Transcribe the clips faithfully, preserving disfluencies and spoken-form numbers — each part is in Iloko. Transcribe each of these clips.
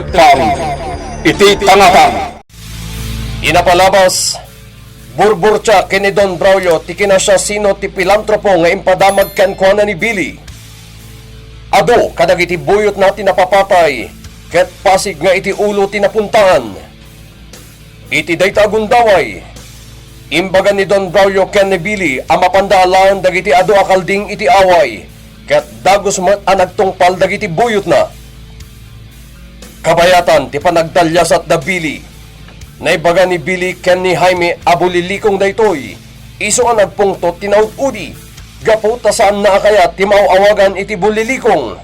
Pang iti tangatang. Inapalabas, burburtia ken ni Don Braulio ti kinasiasino ti pilantropo nga impadamag kenkuana ni Billy. Adu kadagiti buyotna ti napapatay, ket pasig nga iti ulo ti napuntaan. Iti dayta a gundaway, imbaga ni Don Braulio ken ni Billy a mapanda alaen dagiti adu a kalding iti away, ket dagus met a nagtungpal dagiti buyotna. Kabayatan ti panagdaliasat da Billy. Naibaga ni Billy ken ni Jaime a bulilikong daytoy, isu a nagpungtot ti naud-udi, gapu ta saanna a kayat ti maaw-awagan iti bulilikong.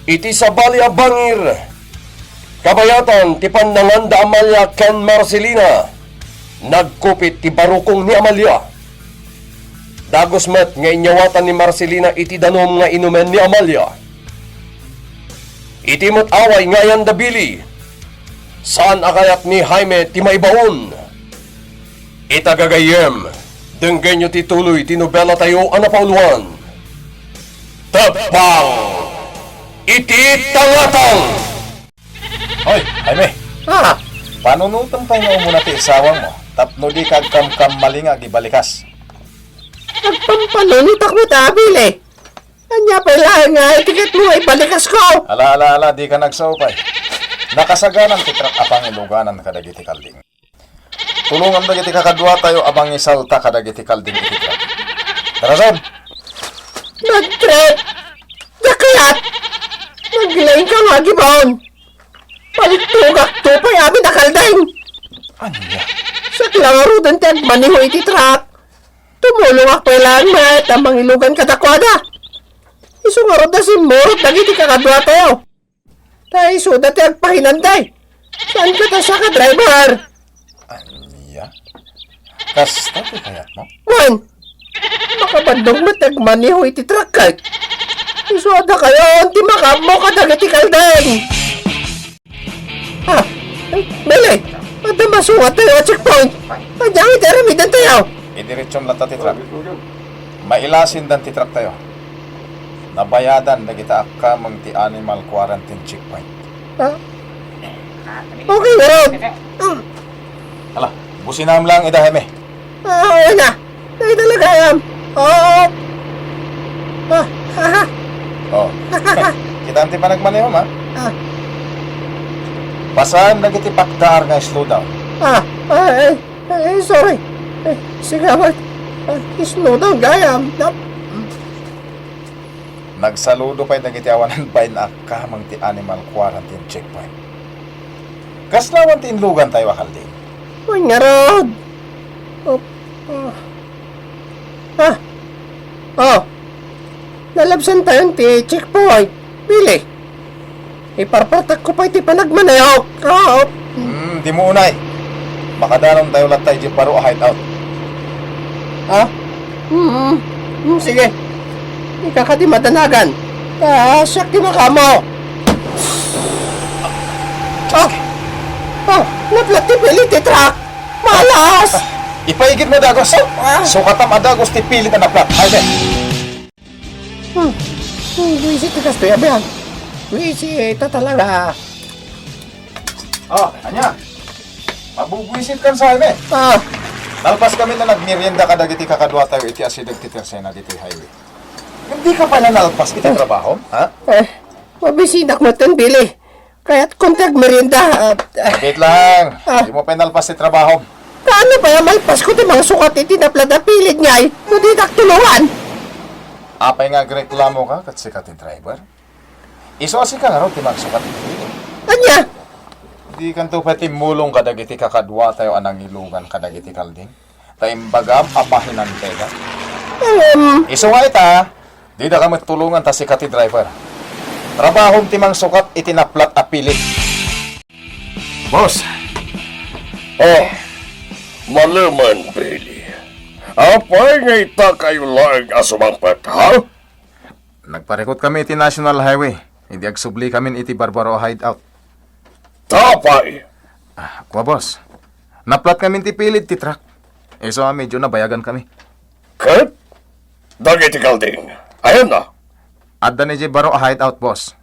Iti sabali a bangir, kabayatan ti pannangan da Amalia ken Marcelina, nagkupit ti barukong ni Amalia. Dagus met nga inyawatan ni Marcelina iti danum nga inumen ni Amalia. Iti met away nga ayan da Billy, saan a kayat ni Jaime ti maibaon. Ita gagayyem, denggayyo ti tuloy ti nobelatayo a napauluan. Teppang iti tangatang! Hoy, Jaime! Ah, panunutem pay nga umuna ti isawangmo tapno dika agkamkammalinga agibalikas. Agpampanunotak met, Billy. Ania pay laeng nga etiket mo nga ibalikasko? Ala, ala, ala, dika nagsaupay. Nakasaganan ti truck a pangiluganan kadagiti kalding. Tulongam dagiti kakaduatayo a mangisalta kadagiti kalding iti truck. Tara, Ron. Nagtrip! Daklat! Naglaingka nga agibaon! Paltogakto pay amin a kalding! Ania? Siak la ngaruden ti agmaneho iti truck. Tumulongak pay laeng met a mangilugan kadakuada. Isu ngarud a simmurot dagiti kakaduatayo. Ta isuda ti agpahinanda. Saan ka ta siak a driver? Ania? Kasta ti kayatmo? Wen, makabandong met ti agmaneho iti truck ket. Isu a dakayo ti makaammo kadagiti kalding. Ah, Billy, adda masungattayo a checkpoint. Ania iti aramidantayo? Idiretsum latta ti truck. Mailasindan ti trucktayo. Nabayadan dagita akkameng ti animal quarantine checkpoint. Ah? Okay, ngarud. Hmm. Hala, businam lang ida, Jaime. Ah, okay na. Dayta la gayam. Oo. Ah, ah, ah. Oh. Kitaem ti panagmanehom, ha? Ah. Pasaem dagiti pakdaar nga slow down. Ah, ah, eh, eh, sorry. Eh, sige, amat. Ah, slow down gayam. Nap- Nagsaludo pay dagiti awanan bain a akkameng ti animal quarantine checkpoint. Kasla awan ti inlugantayo a kalding? Wen ngarud. Oh, ah. Ah. Oh. Nalabsantayon ti checkpoint. Billy. Iparpartakko pay ti panagmanehok. Ah, oh. Hmm, dimo unay. Makadanontayo latta idiay baro a hideout. Ha? Hmm, hmm, sige. Ika kadi madanagan. Ta siak ti makaammo. Ah! Ah! Naplat ti pilit ti truck! Malas! Ipaigidmo dagus. Ah! Sukatam a dagus ti pilit a naplat. Ay, de. Hmm. Hmm, buwisit ti kastoy a biag. Buwisit ta talaga. Oh, ania? Mabubuwisit kan sa, Jaime. Ah. Nalpas kami na nagmerienda kadagiti kakaduatayo iti asideg ti tersena ditoy highway. Hindi ka pala nalpas iti trabaho, ha? Eh, mabisidak met ken Billy. Kayat kong ti agmerienda. Ah, ah. Wait lang. Ah. Di mo pa nalpas ti trabaho. Kaano pay a malpasko ti mangsukat iti naplat a pilit ngay? No ditak tulongan. Apay nga agreklamo ka, ket sika ti driver? Isu a sika ngarud ti mangsukat iti pilit. Ania? Di kanto pay timmulong kadagiti kakaduatayo a nangilugan kadagiti kalding? Ta imbagam a pahinantega. Ngem. Isu nga ita, didaka met tulongan ta sika ti driver. Trabahom ti mangsukat iti naplat a pilit. Boss. Oh, malemen, Billy. Apay nga ita kayo laeng a sumangpet, ha? Nagparikut kami iti National Highway, idi agsubli kami iti Barbaro Hideout. Tapay! Ah, kua, boss. Naplat kami ti pilit ti truck. Isu a medyo nabayagan kami. Ket? Dagiti kalding. Ayan na. Adda ni Baro a hideout, boss.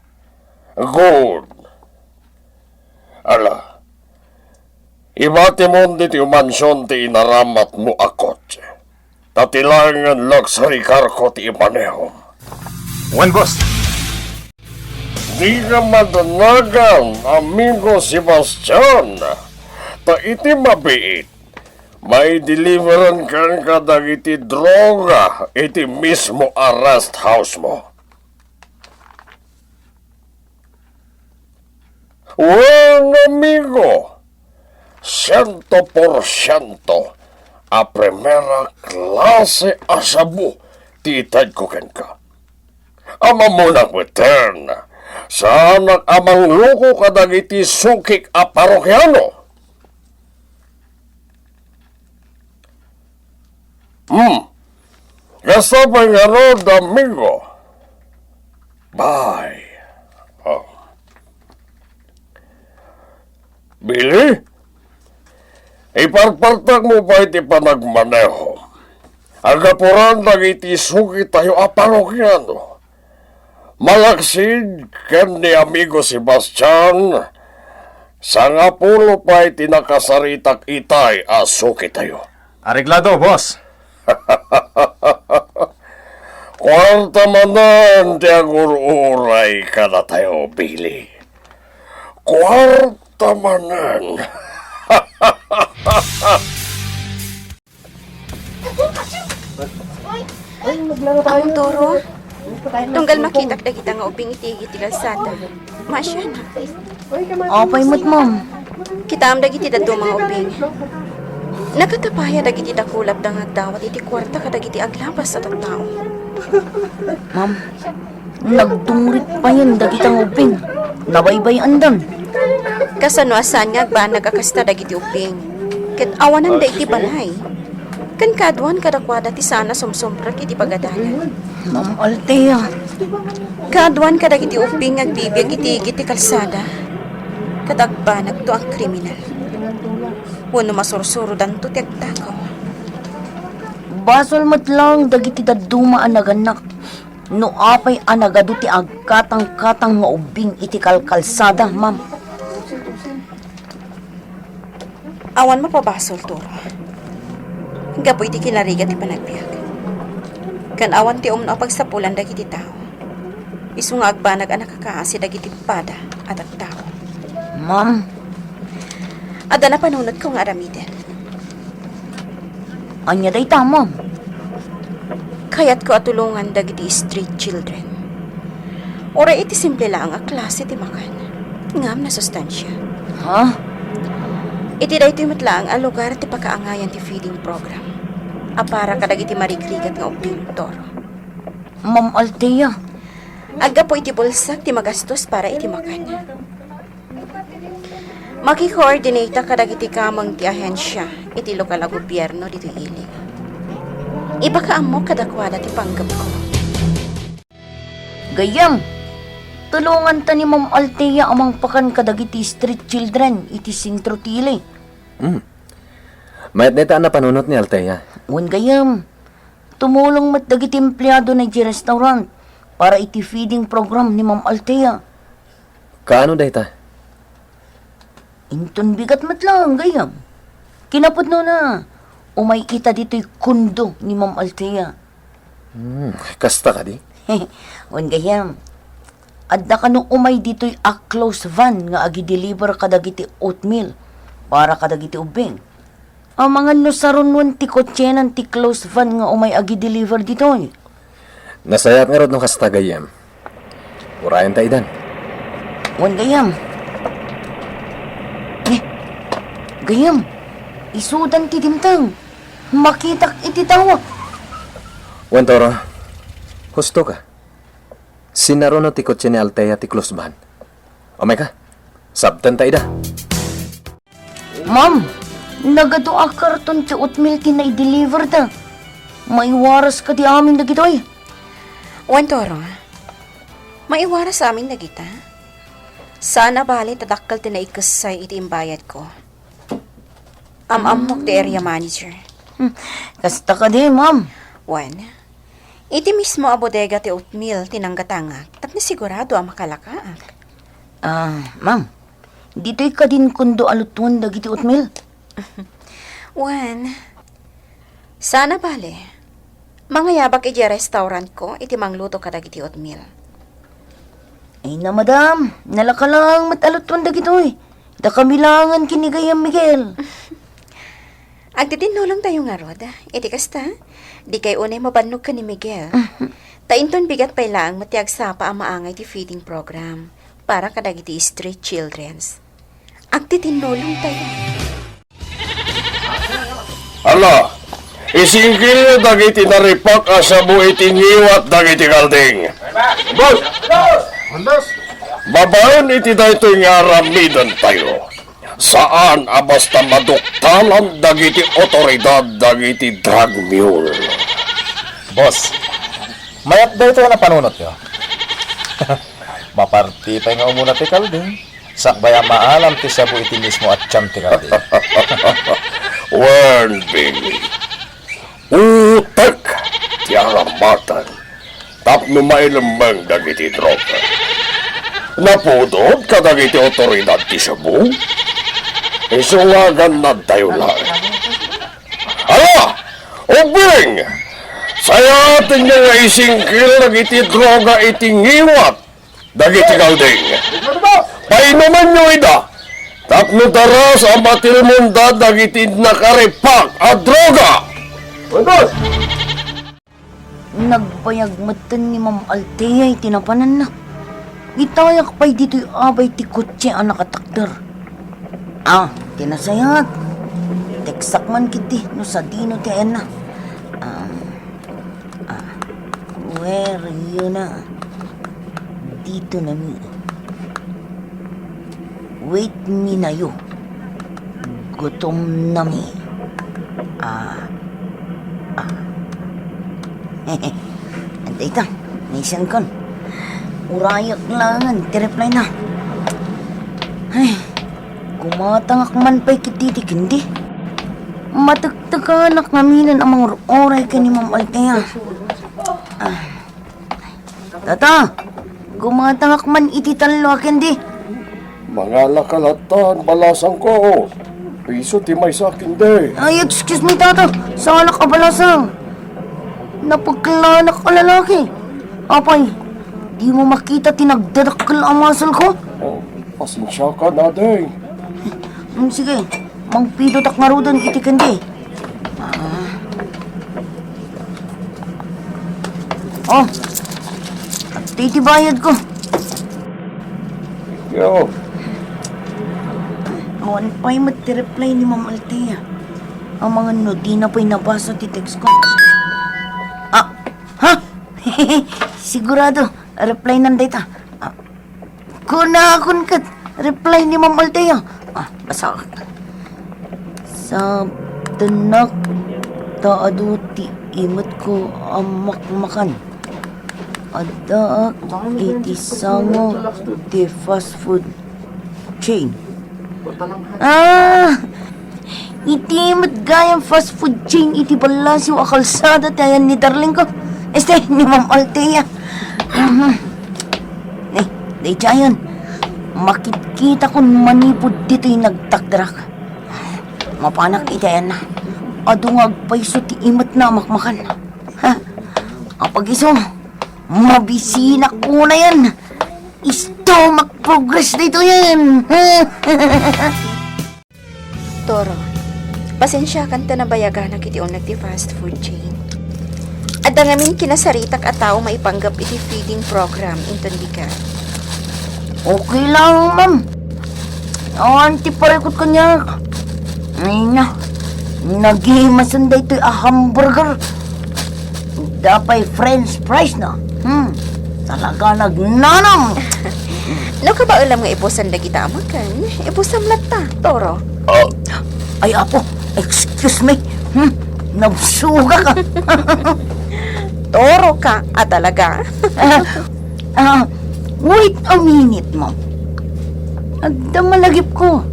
Good. Ala, ibatimon ditoy mansion ti inaramatmo a kotse. Ta ti laengen luxury car ko ti imanehom. Wen, boss. Dika madanagan, amigo Sebastian. Ta iti mabiit, maideliveran kenka dagiti droga iti mismo a rest house mo. Wen, amigo, siento por siento a primera klase a shabu ti itedko kenka. Ammonak metten, saanak a mangluko kadagiti sukik a parokiano. Hmm. Kasta pay ngarud, amigo. Bye. Oh. Billy, iparpartakmo pay ti panagmaneho. Agapuran dagiti sukitayo a parokiano. Malaksid ken ni amigo Sebastian, sangapulo pay ti nakasaritak itay a sukitayo. Areglado, boss. Kuarta manen ti agur-uray kadatayo, Billy. Kuarta manen. Apo Toro, tunggal makitak dagita nga ubbing iti igid ti kalsada. Maasianak. Apay met, ma'am? Kitaem dagiti dadduma nga ubbing. Nagkatapaya dagiti dakulapda nga agdawat iti kuarta kadagiti aglabas a tattao. Ma'am, nagdungrit payen dagita nga ubbing. Nabaybay-andan. Kasano a saan nga agbanag a kasta dagiti ubbing? Ket awananda iti balay. Ken kaaduan kadakuada ti saan a sumsumrek iti pagadalan. Ma'am Althea. Kaaduan kadagiti ubbing nga agbibiag iti igid ti kalsada. Ket agbanagto a kriminal. Wenno masursurodanto ti agtakaw. Basol met laeng dagiti dadduma a nagannak no apay a nagadu ti agkatangkatang nga ubbing iti kalkalsada, ma'am. Awan mapabasol, Toro. Gapu iti kinarigat ti panagbiag. Ken awan ti umno a pagsapulan dagiti tao. Isu nga agbanag a nakakaasi dagiti pada a tattao. Ma'am. Adda napanunotko nga aramiden. Ania dayta, ma'am? Kayatko a tulongan dagiti street children. Uray iti simple laeng a klase ti makan, ngem nasustansia. Ha? Iti daytoy met laeng a lugar ti pakaangayan ti feeding program a para kadagiti marigrigat nga ubbing, Toro. Ma'am Althea. Aggapu iti bulsak ti magastos para iti makan. Makikoordinata kadagiti kameng ti ahensia iti lokal a gobierno ditoy ili. Ipakaammok kadakuada ti panggepko. Gayyem, tulonganta ni Ma'am Althea a mangpakan kadagiti street children iti sentro ti ili. Hmm. Mayat dayta a napanunot ni Althea. Wen gayyem, tumulong met dagiti empleado na iti restaurant para iti feeding program ni Ma'am Althea. Kaano dayta? Inton bigat met laeng, gayyem. Kinapudnona, umay ita ditoy kondo ni Ma'am Althea. Hmm, kasta kadi? Wen, gayyem. Adda kano umay ditoy a closed van nga agi-deliver kadagiti oatmeal para kadagiti ubbing. Amangan no sarunoen ti kotsenan ti closed van nga umay agi-deliver ditoy. Nasayaat ngarud no kasta, gayyem. Urayenta idan. Wen, gayyem. Eh, gayyem, isudan ti dimteng. Makitak iti tawa. Wen, Toro, husto ka. Sinaruno ti kotse ni Althea ti closed van. Umayka, sabtenta ida. Ma'am, nagadu a karton ti oatmeal ti naideliverda. Maiwaras kadi amin dagitoy? Wen, Toro, maiwaras amin dagita. Saan a bale ta dakkel ti naikessay iti imbayadko. Am-ammok ti area manager. Hmm, kasta kadi, ma'am. Wen, iti mismo a bodega ti oatmeal ti nanggatangak tapno sigurado a makalakaak. Ah, ma'am, ditoy kadin kundo a lutuon dagiti oatmeal? Wen, saan a bale. Mangayabak idiay restaurantko iti mangluto kadagiti oatmeal. Ay na, madam, nalaka laeng met a lutuon dagitoy. Dakami laengen ken ni Gayam Miguel. Agtitinnulongtayo ngarud. Iti kasta, dikay unay mabannog ken ni Miguel. Ta inton bigat pay laeng met ti agsapa a maangay ti feeding program para kadagiti street childrens. Agtitinnulongtayo. Ala, isingkilyo dagiti naripak a sabo iti ngiwat dagiti kalding. Boss! Boss! Babaen iti daytoy nga aramidentayo, saan a basta maduktalan dagiti otoridad dagiti drug mule. Boss, mayat daytoy a napanunotyo. Maparti pay nga umuna ti kalding, sakbay a maalam ti sabo iti mismo a tiyan ti kalding. Wen, Billy, utek ti aramatan tapno mailemmeng dagiti droga. Napudot kadagiti otoridad ti sabo? Isu nga agannadtayo laeng. Ala! Ubbing! Sayatenyo nga isingkil dagiti droga iti ngiwat dagiti kalding. Painumenyo ida tapno daras a matilmonda dagiti nakaripak a droga. Nagbayag metten ni Ma'am Althea iti napananna. Itayak pay ditoy abay ti kotse a nakatakder. Ah, ti nasayaat. Teksak man ketdi no sadino ti ayanna. Ah, ah, where you na? Dito na mi. Wait me na you. Gutom na mi. Ah. Ah. Anta ita, naisian kon. Urayak laengen ti reply na. Ay, gumatangak man pay ketdi ti kendi. Matektekanak ngamin a mangur-uray ken ni Ma'am Althea. Ah. Tata, gumatangak man iti tallo a kendi. Mangalaka latta, balasangko. Isu ti maysa a kendi. Ay, excuse me, Tata. Saanak a balasang. Napeklanak a lalaki. Apay, dimo makita ti nagdadakkel a muscle ko? Oh, pasensiaka, Nadeng. Mm, sige. Mangpidotak ngaruden iti kendi. Ah. Oh. Adtoy ti bayadko. Yo. Awan pay met ti reply ni Ma'am Althea. Amangan no dina pay nabasa ti text ko. Ah, ha? Sigurado, reply nan dayta. Ah, kunakon ket reply ni Ma'am Althea. Ah, basaak. Sabtennak ta adu ti imetko a makmakan. Addaak iti sango ti fast food chain. Ah! Iti met gayam fast food chain iti ballasiw a kalsada ti ayan ni darling ko. Este, ni Ma'am Althea. Mhm. Eh, daydiayen. Makitkitakon manipud ditoy nagtakderak. Mapanak iti ayanna. Adu nga agpayso ti imetna a makmakan. Ha? Apag-isu, mabisinak unayen. Isto, mag-progress ditoyen. Toro, pasensiakan ta nabayaganak iti uneg ti fast food chain. Adda ngamin kinasaritak a tao maipanggep iti feeding program inton bigat. Okay lang, ma'am. Awan ti parikut kaniak. Ay na, nagimasen daytoy a hamburger. Adda pay french fries na. Hmm, talaga nagnanam. No kabaelam nga ibusan dagita a makan, ibusam latta, Toro. Ah, ay, apo, excuse me. Hmm, nabsugak. Toro ka a talaga. Ah, ah, wait a minute, ma'am. Adda malagipko.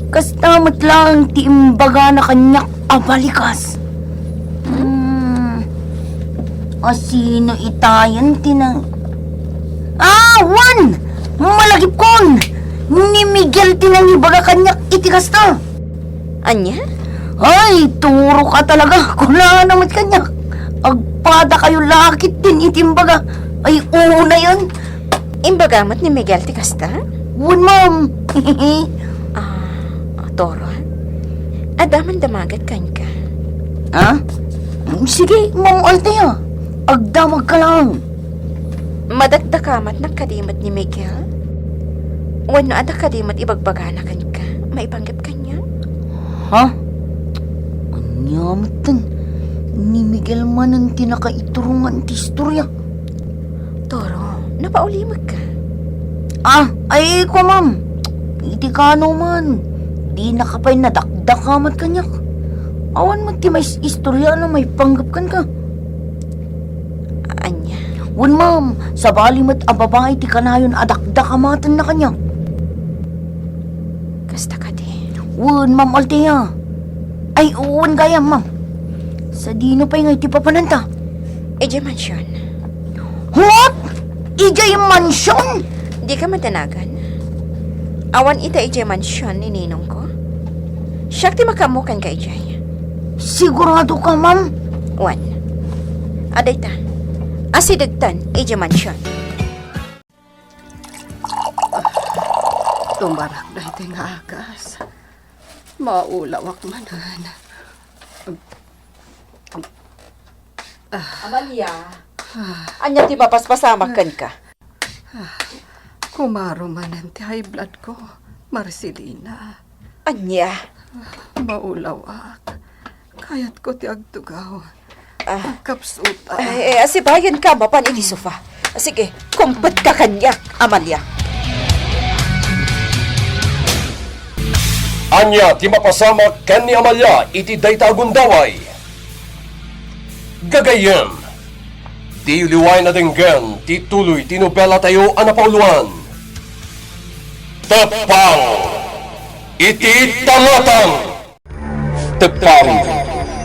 Kasta met laeng ti imbagana kaniak a balikas. Hmm. Asino itayen ti nang-, ah, wen! Malagipkon! Ti nangibaga kaniak iti kasta. Ania? Ay, Toro ka talaga. Kunana met kaniak. Agpadakayo la ketdin iti imbaga. Ay, oo na yan. Imbaga met ni Miguel ti kasta? Wen, ma'am. Ah, Toro. Adda man damaget kenka? Ha? Sige, Ma'am Althea. Agdamagka lang. Madakdakamatnak kadi met ni Miguel? Wenno adda kadi met ibagbagana kenka maipanggep kaniak? Ha? Ania metten? Ni Miguel manen ti nakaiturongan ti istoria. Toro, napaulimekka. Ah, ay, kua, ma'am. Iti kano man, dinaka pay nadakdakamat kaniak. Awan met ti mais-, istoriana maipanggep kenka. Ania? Wen, ma'am, sabali met a babai ti kanayon a dakdakamatenna kaniak. Kasta kadi? Wen, Ma'am Althea. Ay, wen gayam, ma'am. Sadino pay ngay ti papananta? Idiay mansion. What? Idiay mansion? Dika madanagan. Awan ita idiay mansion ni ninongko. Siak ti makaammo kenka idiay. Sigurado ka, ma'am? Wen. Adda ita. Asidegtan idiay mansion. Tumarak daytoy nga agas. Maulawak manen. Amalia, ania ti mapaspasamak kenka? Kumaro manen ti high blood ko, Marcelina. Ania? Maulawak. Kayatko ti agtugaw. Ah. Agkapsuta. Ay, eh, asibayenka mapan iti sofa. Sige, kumpetka kaniak, Amalia. Ania ti mapasamak ken ni Amalia iti dayta a gundaway? Gagayyem, diyo liwayen a denggen ti tuloy ti nobelatayo a napauloan, Teppang iti Tangatang! Teppang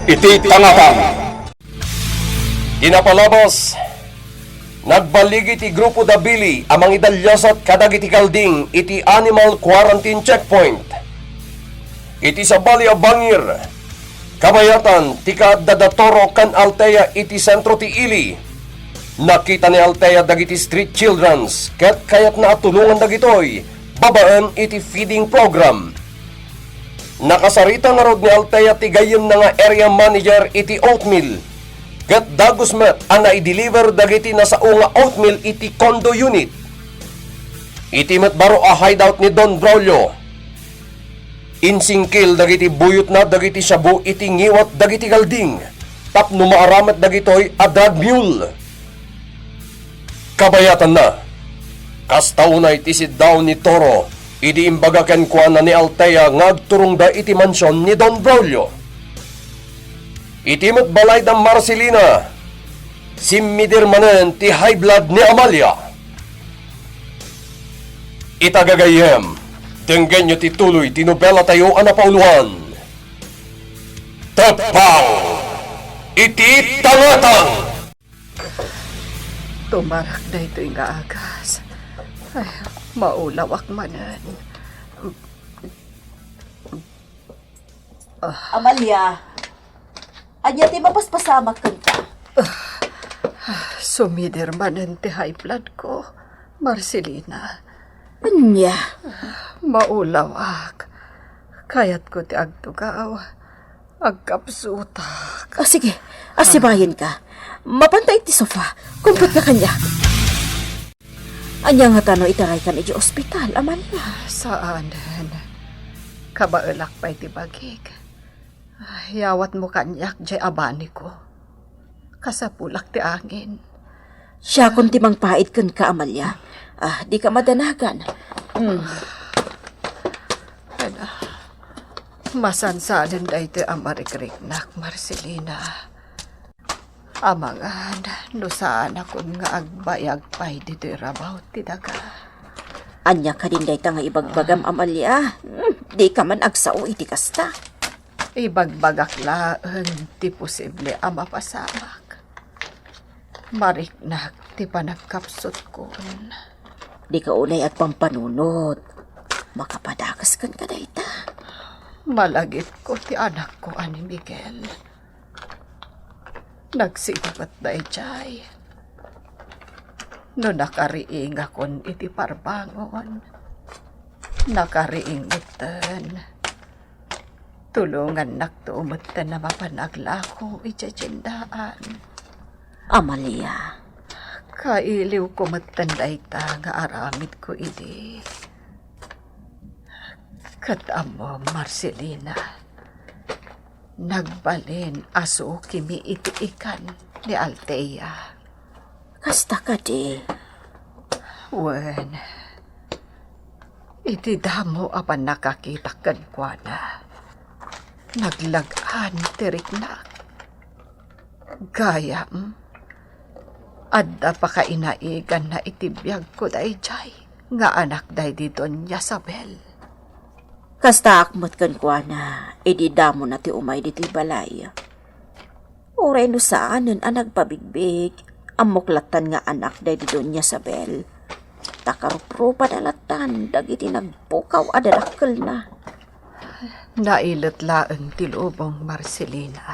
iti Tangatang! Ti napalabas, nagballigi ti grupo da Billy a mangidallasat kadagiti kalding iti animal quarantine checkpoint. Iti sabali a bangir, kabayatan ti kaadda da Toro ken Althea iti sentro ti ili. Nakita ni Althea dagiti street childrens ket kayatna a tulongan dagitoy babaen iti feeding program. Nakasarita ngarud ni Althea ti gayyemna nga area manager iti oatmeal, ket dagus met a naideliver dagiti nasao nga oatmeal iti condo unit. Iti met baro a hideout ni Don Braulio, insingkil dagiti buyotna dagiti shabu iti ngiwat dagiti kalding tapno maaramat dagitoy a drug mule. Kabayatanna, kasta unay ti siddaw ni Toro idi imbaga kenkuana ni Althea nga agturongda iti mansion ni Don Braulio. Iti met balay da Marcelina, simmidir manen ti high blood ni Amalia. Ita gagayyem, denggenyo ti tuloy ti nobelatayo a napauloan, Teppang iti Tangatang! Tumarak daytoy nga agas. Ay, maulawak manen. Amalia, ania ti mapaspasamak kenka? Sumidir manen ti high blood ko, Marcelina. Ania? Maulawak. Kayatko ti agtugaw. Agkapsutak. Ah, sige. Asibayenka. Mapanta iti sofa. Kumpetka kaniak. Ania ngata no itaraykan iti ospital, Amalia? Saanen. Kabaelak pay ti bagik. Ay, yawatmo kaniak diay abaniko. Kasapulak ti angin. Siakon ti mangpait kenka, Amalia. Ah, dika madanagan. Mm. Ala, masansanen daytoy a marikriknak, Marcelina. Amangan no saanakon nga agbayag pay ditoy rabaw ti daga. Ania kadin dayta nga ibagbagam, Amalia? Hmm, dika man agsao iti kasta. Ibagbagak laeng ti posible a mapasamak. Mariknak ti panagkapsutkon. Dika unay agpampanunot. Makapadakes kenka dayta. Malagipko ti anakko a ni Miguel. Nagsingpet daydiay. No nakariingakon iti parbangon, nakariing metten. Tulongannakto metten a mapan aglako idiay tiendaan. Amalia. Kailiwko metten dayta nga aramidko idi. Ket ammom, Marcelina, nagbalin a sukimi iti ikan ni Althea. Kasta kadi? Wen, iti damo a pannakakitak kenkuana, naglag-an ti riknak. Gayam, adda pakainaiganna iti biagko daydiay nga anak daydi Doña Sabel. Kastaak met kenkuana idi damona ti umay ditoy balay. Uray no saanen a nagpabigbig, ammok lattan nga anak daydi Doña Sabel. Ta karuprupada lattan dagiti nagpukaw a dadakkelna. Nailet laeng ti lubong, Marcelina.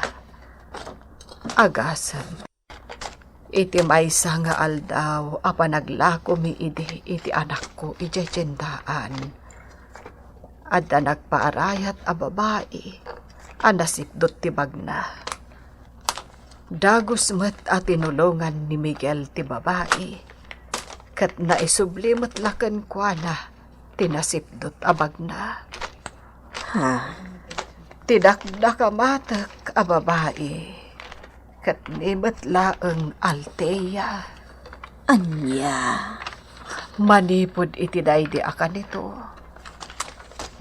Agasem, iti maysa nga aldaw a panaglakomi idi iti anakko idiay tiendaan, adda nagpaarayat a babai a nasipdut ti bagna. Dagus met a tinulongan ni Miguel ti babai, ket naisubli met la kenkuana ti nasipdut a bagna. Ha? Ti dakdakamatek a babai, ket ni met laeng Althea. Ania? Manipud iti daydi a kanito,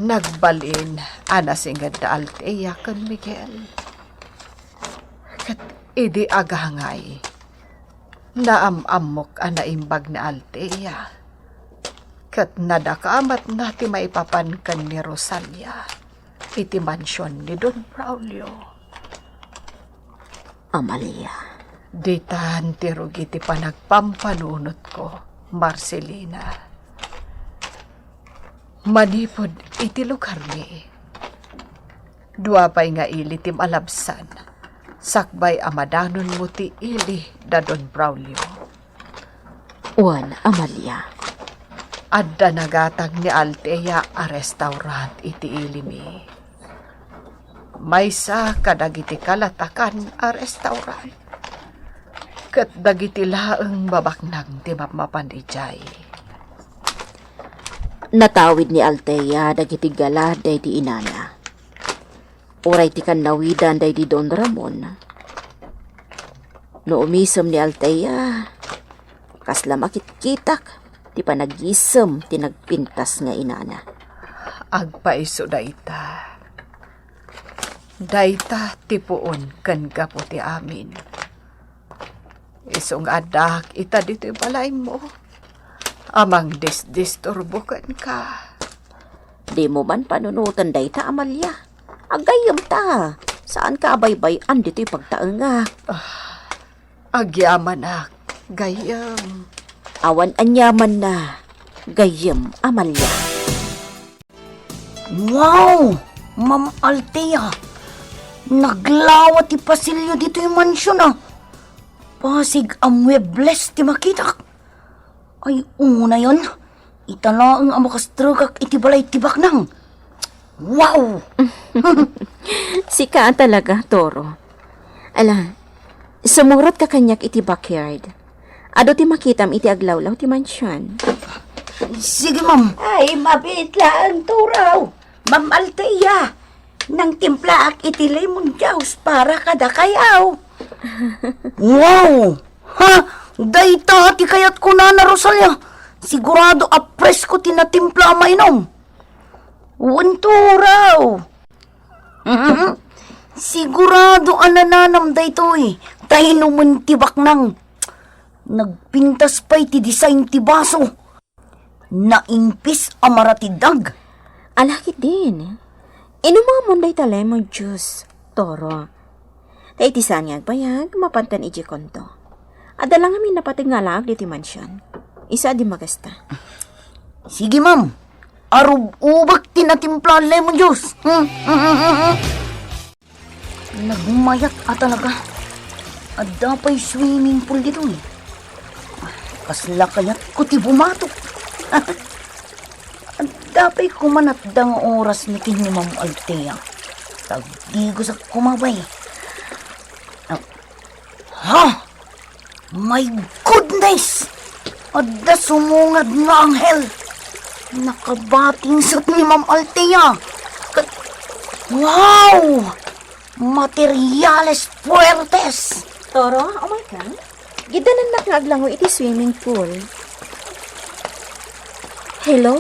nagbalin a nasinged da Althea ken Miguel. Ket idi agangay, naam-ammok a naimbag ni Althea. Ket nadakamatna ti maipapan ken ni Rosalia iti mansion ni Don Braulio. Amalia. Ditan ti rugi ti panagpampanunotko, Marcelina. Manipud iti lugarmi, dua pay nga ili ti malabsan, sakbay a madanonmo ti ili da Don Braulio. Wen, Amalia. Adda nagatang ni Althea a restaurant iti ilimi. Maysa kadagiti kalatakan a restaurant. Ket dagiti laeng babaknang ti mapmapan idiay. Natawid ni Althea dagiti gala daydi inana. Uray ti kannawidan daydi Don Ramon. No umisem ni Althea, kasla makitkitak ti panagisem ti nagpintas nga inana. Agpaiso dayta. Dayta ti puon ken gapu ti amin. Isu nga addaak ita ditoy balaymo, a mangdisdisturbo kenka. Dimo man panunoten dayta, Amalia. Aggayyem ta. Saanka a baybay-an ditoy pagtaengak. Agyamanak, gayyem. Awan aniamanna, gayyem, Amalia. Wow! Ma'am Althea, naglawa ti pasilyo ditoy mansion, a. Pasig a muebles ti makitak. Ay, unayon, ita laeng a makastrekak iti balay ti baknang. Wow! Sika a talaga, Toro. Ala, sumurotka kaniak iti backyard. Adu ti makitam iti aglawlaw ti mansion. Sige, ma'am. Ay, mabiit laeng, Toro. Ma'am Althea, nangtimplaak iti lemon juice para kadakayaw. Wow! Ha! Dayta ti kayatko, Nana Rosalia. Sigurado a presko ti natimpla a mainom. Wen, Toro. Sigurado a nananam daytoy. Ta inumen ti baknang. Nagpintas pay ti design ti baso. Naimpis a maratidag. Ala ketdin. Inumamon dayta lemon juice, Toro. Ta iti saan nga agbayag, mapantan idiay kondo. Adda la ngamin napateg nga alaak ditoy mansion. Isu a di magasta. Sige, ma'am. Arub-ubek ti natimpla a lemon juice. Hmm, hmm, hmm, hmm, hmm. Nagmayat a talaga. Adda pay swimming pool ditoy. Kasla kayatko ti bumatok. Adda pay kumanatda nga oras ni ken ni Ma'am Althea. Tagdigosak koma pay. Ah, ha? My goodness! Adda sumungad nga anghel! Nakabatingsat ni Ma'am Althea! Ka-, wow! Materiales fuertes! Toro, umay ka? Giddanannak nga aglangoy iti swimming pool. Hello?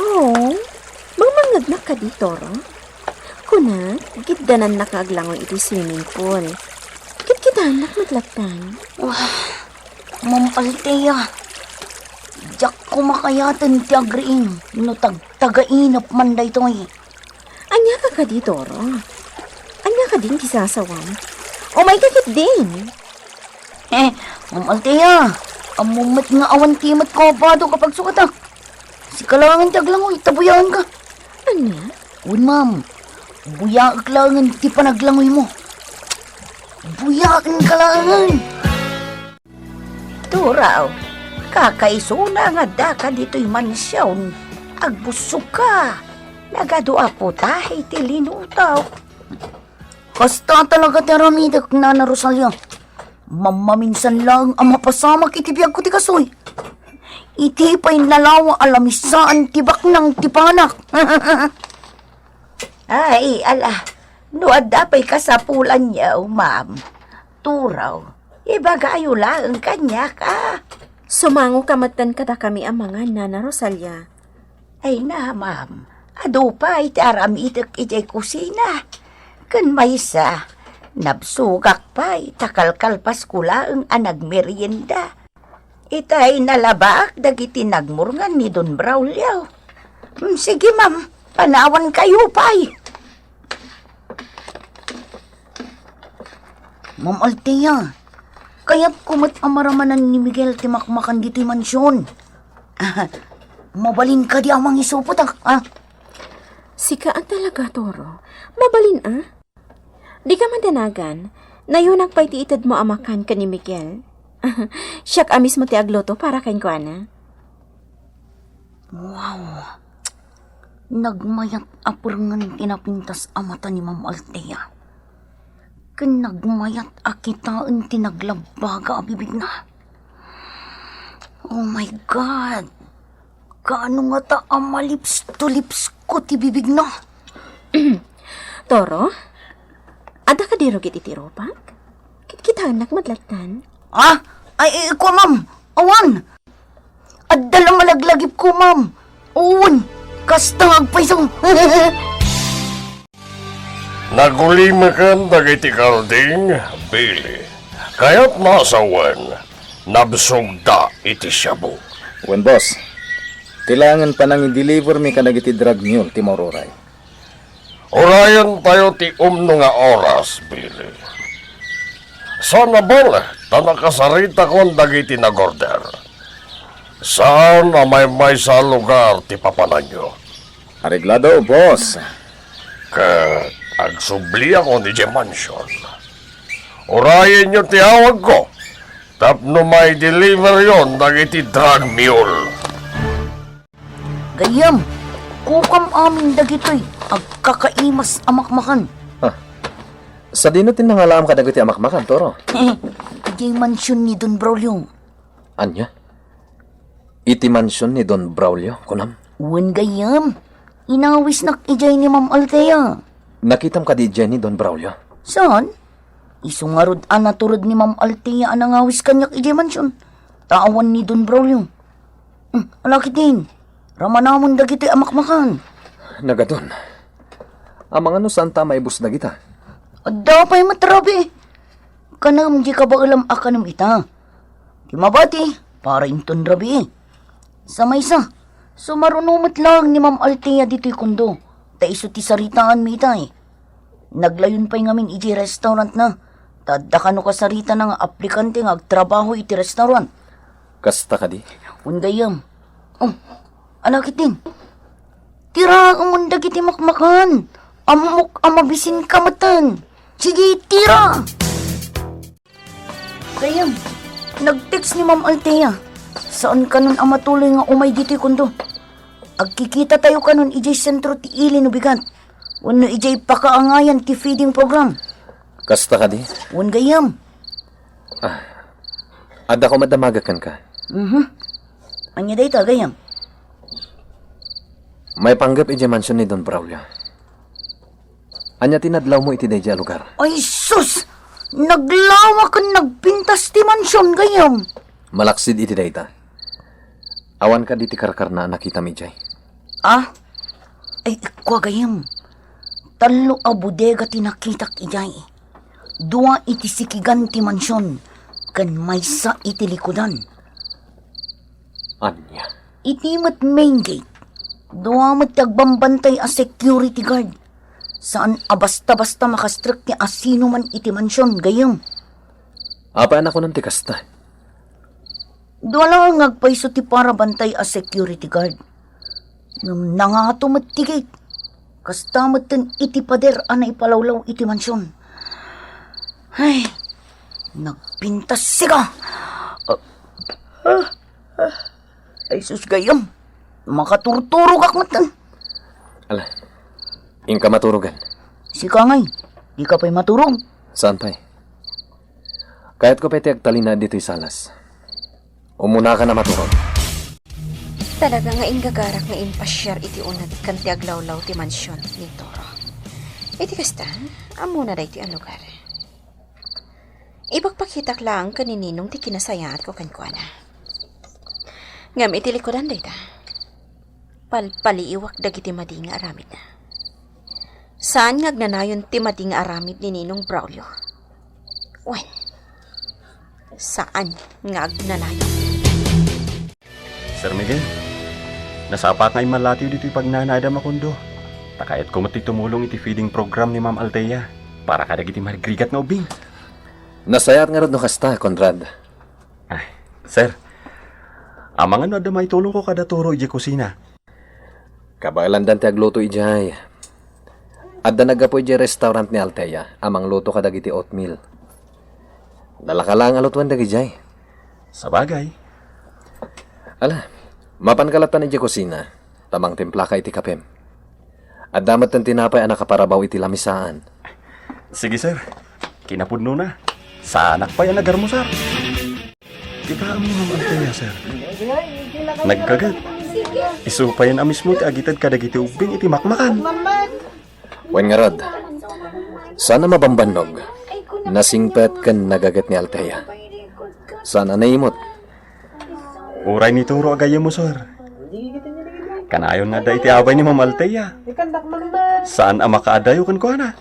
Mangmangngegnak kadi, Toro? Kunak, giddanannak nga aglangoy iti swimming pool. Kitkitaennak met latta. Wah, Ma'am Althea, diak koma kayaten ti agriing no tagtagainep man daytoy. Ania ka kadi, Toro? Ania kadin ti sasawam? Umay ka ketdin! Eh, Ma'am Althea, ammom met nga awan ti met ko a bado a pagsukatak. Sika laengen ti aglangoy, ta buyaenka. Ania? Wen, ma'am. Buyaek laengen ti panaglangoymo. Buyaenka laengen. Turaw, kakaisuna nga addaka ditoy mansion. Agbussogka. Nagadu a putahe ti linutok. Kasta talaga ti aramidek, Nana Rosalia. Mammaminsan laeng a mapasamak iti biagko ti kastoy. Iti pay nalawa a lamisaan ti baknang ti panak. Ay, ala, no adda pay kasapulanyo, ma'am. Turaw, ibagayo laeng kaniak, a. Sumangoka metten kadakami a mangan, Nana Rosalia. Ay na, ma'am. Adu pay ti aramidek idiay kusina. Ken maysa, nabsogak pay ta kalkalpasko laeng a nagmerienda. Itay nalabaak dagiti nagmurngan ni Don Braulio. Mm, sige, ma'am. Panawankayo pay. Ma'am Althea, kayatko met a maramanan ni Miguel ti makmakan ditoy mansion. Mabalin kadi a mangisuputak, a? Sika a talaga, Toro. Mabalin, a? Dika madanagan. Nayunak pay ti itedmo a makan ken ni Miguel. Siak a mismo ti agluto para kenkuana. Wow! Nagmayat a perngen ti napintas a mata ni Ma'am Althea. Ken nagmayat a kitaen ti naglabbaga a bibigna. Oh my God! Kaano ngata a malips-to-lipsko ti bibigna? Toro, adda kadi rugit iti rupak? Kitkitaennak met lattan. Ah? Ay, ay, kua, ma'am. Awan. Adda la malaglagipko, ma'am. Wen, kasta nga agpayso. Nagulimeken dagiti kalding, Billy. Kayatna a sawen, nabsogda iti shabu. Wen, boss. Ti laengen panangidelivermi kadagiti drug mule ti maururay. Urayentayo ti umno nga oras, Billy. Saan a bale ta nakasaritakon dagiti nag-order. Saan a maymaysa a lugar ti papananyo? Areglado, boss. Ket agsubliakon idiay mansion. Urayenyo ti awagko tapno maideliveryon dagiti drug mule. Gayyem, kukam amin dagitoy agkakaimas a makmakan. Ah, sadino ti nangalaam kadagiti a makmakan, Toro? Idiay mansion ni Don Braulio. Ania? Iti mansion ni Don Braulio, kunam? Wen gayyem, inawisnak idiay ni Ma'am Althea. Nakitam kadi idiay ni Don Braulio? Saan? Isu ngarud a natured ni Ma'am Althea a nangawis kaniak idiay mansion, ta awan ni Don Braulio. Hmm, ala ketdin, ramanamon dagitoy a makmakan. Nagadun. Amangan no saanta a maibus dagita? Adda pay met rabii. Kanem di kabaelam a kanem ita. Ti mabati, para inton rabii. Sa maysa, sumaruno met laeng ni Ma'am Althea ditoy kondo, ta isu ti saritaanmi itay. Naglayon pay ngamin idiay restaurantna, ta adda kano kasaritana nga aplikante nga agtrabaho iti restaurant. Kasta kadi? Wen gayyem. Oh, ala ketdin. Tiraem dagiti makmakan. Ammok a mabisinka metten. Sige, tira! Gayyem, nag-text ni Ma'am Althea. Saan kanon a matuloy nga umay ditoy kondo. Agkikitatayo kanon idiay sentro ti ili no bigat wenno idiay pakaangayan ti feeding program. Kasta kadi? Wen gayyem. Ah, adda koma damagek kenka. Mhm. Ania dayta, gayyem? Maipanggep idiay mansion ni Don Braulio. Ania ti nadlawmo iti daydiay a lugar? Ay sus! Naglawa ken nagpintas ti mansion, gayyem. Malaksid iti dayta. Awan kadi ti karkarna a nakitam idiay? Ah? Ay, kua, gayyem. Tallo a bodega ti nakitak idiay. Dua iti sikigan ti mansion, ken maysa iti likudan. Ania? Iti met main gate, dua met ti agbambantay a security guard. Saan a basta-basta makastrek ti asinoman iti mansion, gayyem. Apay a nakunan ti kasta? Dua laeng nga agpayso ti parabantay a security guard. Ngem nangato met ti gate. Kasta metten iti pader a naipalawlaw iti mansion. Ay, nagpintas sika! Ah, ah, ah. Ay, sus, gayyem. Makaturturogak metten. Ala, inka maturogan. Sika ngay, dika pay maturog? Saan pay? Kayatko pay ti agtalinaed ditoy salas. Umunaka a maturog. Talaga nga inggagarak nga impasiar iti uneg ken ti aglawlaw ti mansion ni Toro. Iti kasta, ammona daytoy a lugar. Ipakpakitak laeng ken ni Ninong ti kinasayaatko kenkuana. Ngem iti likudan dayta, palpaliiwak dagiti madi nga aramidna. Saan nga agnanayon ti madi nga aramid ni Ninong Braulio? Wen, saan nga agnanayon. Sir Miguel, nasapaak nga immallatiyo ditoy pagnanaedam a kondo. Ta kayatko met ti tumulong iti feeding program ni Ma'am Althea para kadagiti marigrigat nga ubbing. Nasayaat ngarud no kasta, Conrad. Ay, sir, amangan no adda maitulongko kada Toro idiay kusina. Kabaelandan ti agluto idiay. Adda naggapu idiay restaurant ni Althea a mangluto kadagiti oatmeal. Nalaka laeng a lutuen dagidiay. Sabagay. Ala, mapanka lattan idiay kusina, ta mangtimplaka iti kapem. Adda metten tinapay a nakaparabaw iti lamisaan. Sige, sir. Kinapudnona, saanak pay a nagarmusar. Kitaem ni Ma'am Althea, sir. Nagkaget. Isu payen a mismo ti agited kadagiti ubbing iti makmakan. Wen ngarud, saan a mabambannog, nasingpet ken nagaget ni Althea. Saan a naimut. Uray ni Toro a gayyemmo, sir. Kanayon nga adda iti abay ni Ma'am Althea. Saan a makaadayo kenkuana.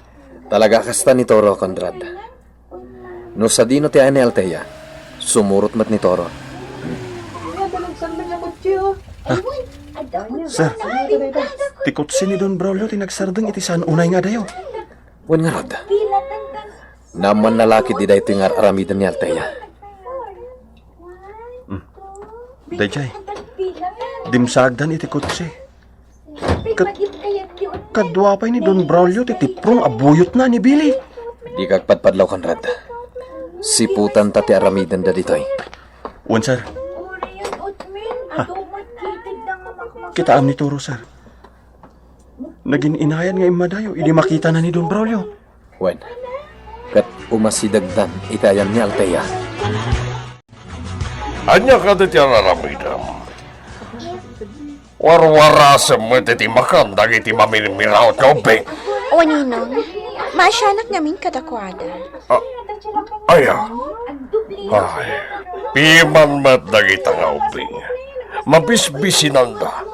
Talaga a kasta ni Toro, Conrad. No sadino ti ayan ni Althea, sumurot met ni Toro. Ah, sir, ti kotse ni Don Braulio ti nagsardeng iti saan unay nga adayo. Wen ngarud, naammoanna la ketdi daytoy nga ar-aramiden ni Althea. Hmm. Daydiay, dimsagdan iti kotse. Ket kadua pay ni Don Braulio ti tiprong a buyotna ni Billy. Dika agpadpadlaw, Conrad. Siputanta ti aramidenda ditoy. Wen, sir. Ha? Kitaem ni Toro, sir. Nagin-inayan nga immadayo idi makitana ni Don Braulio. Wen, ket umasidegdan iti ayan ni Althea. Ania kadi ti ar-aramidem? Warwarasem met iti makan dagiti mamirmiraot nga ubbing. O, Ninong, maasianak ngamin kadakuada. Ah, aya. Ay, piman met dagita nga ubbing. Mabisbisinanda.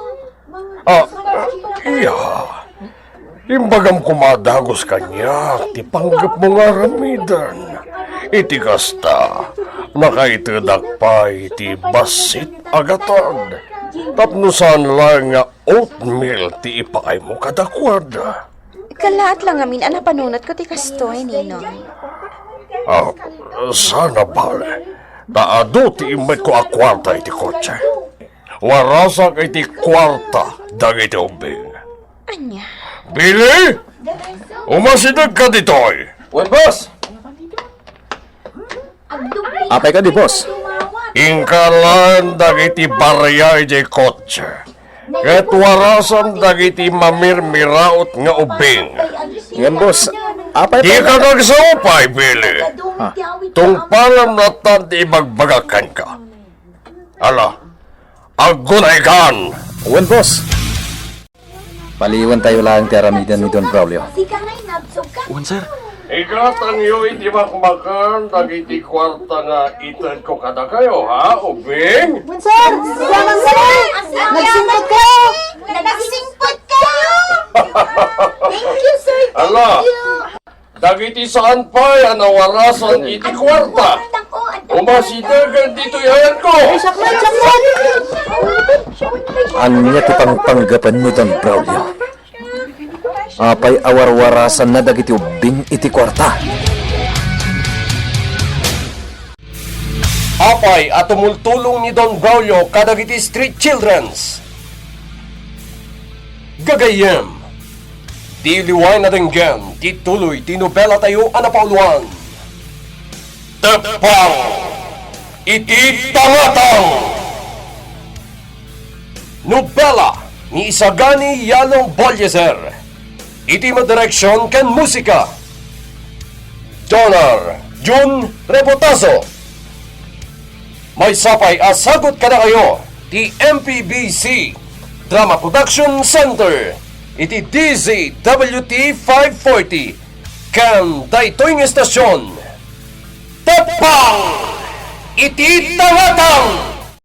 Ah, iya. Imbagam koma a dagus kaniak ti panggepmo nga aramiden. Iti kasta, nakaitedak pay ti bassit a gatad. Tapno saan laeng nga oatmeal ti ipaaymo kadakuada. Kallaat la ngamin a napanunotko ti kastoy, Ninong. Ah, saan a bale, ta adu ti immetko a kuarta iti kotse. Warasak iti kuarta dagiti ubbing. Billy? Umasidegka ditoy. Wen, boss. Apay kadi, boss? Inkalan dagiti barya idiay kotse. Ket warasan dagiti mamirmiraot nga ubing. Ngem, boss, apay Dika nagsaupay, Billy. Ah. Tungpalam latta ti ibagbagak kenka. Ala, aggunaykan! Wen, boss. Paliwantayo laeng ti aramiden ni Don Braulio. Wen, sir. Ikatangyo iti makmakan dagiti kuarta nga itedko kadakayo, ha, ubing? Sir, salamat, sir. Nagsingpet kayo. Nagsingpet kayo. Thank you, sir. Thank Ala. you. Dagiti saan pay a nawarasan iti kuarta, umasidegen ditoy ayanko. Ay, sakmat, sakmat. Ania ti pangpanggapen ni Don Braulio? Apay a warwarasanna dagiti ubbing iti kuarta? Apay a tumultulong ni Don Braulio kadagiti street childrens? Gagayyem, di liwaen a denggen ti tuloy ti nobelatayo a napauluan, Teppang iti Tangatang. Nobela ni Isagani Yalong Boliezer. Iti madireksion ken musika, Donar Jun Rebotazo. Maysa pay a sagut kadakayo ti M P B C Drama Production Center iti D Z W T five forty ken daytoy nga estasion, Teppang iti Tangatang.